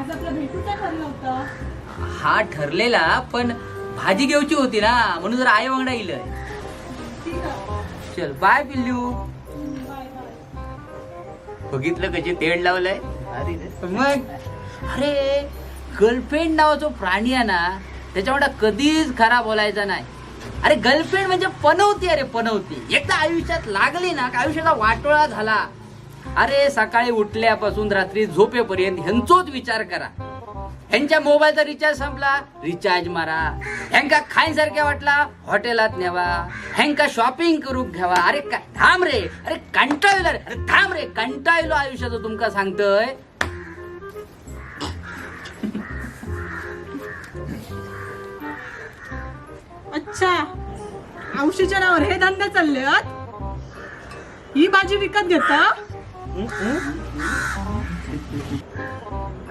आज आपला भेटूचा ठरलं होतं. हा ठरलेला, पण भाजी घेऊची होती ना, म्हणून जर आई वांगडा इलय. ठीक आहे. चल बाय पिल्लू. Bye bye. बघितलं कशी तेड लावलंय? अरे रे. मग अरे गर्लफ्रेंड नावाचा प्राणी आहे ना, त्याच्यामुळे कधीच खरा बोलायचा नाही. अरे गर्लफ्रेंड म्हणजे पनवती. अरे पनवती एकदा आयुष्यात लागली ना का आयुष्याचा वाटोळा झाला. अरे सकाळी उठल्यापासून रात्री झोपेपर्यंत ह्यांचोच विचार करा. ह्यांच्या मोबाईलचा रिचार्ज संपला, रिचार्ज मारा. ह्यांका खायसारख्या वाटला, हॉटेलात न्यावा. ह्यांका शॉपिंग करूक घ्यावा. अरे थांब रे, अरे कंटाळलो रे, अरे थांब रे, कंटाळलो आयुष्याचं तुमका सांगतोय. अच्छा, औषधीच्या नावावर हे धंदा चालले आहेत? ही भाजी विकत घेता?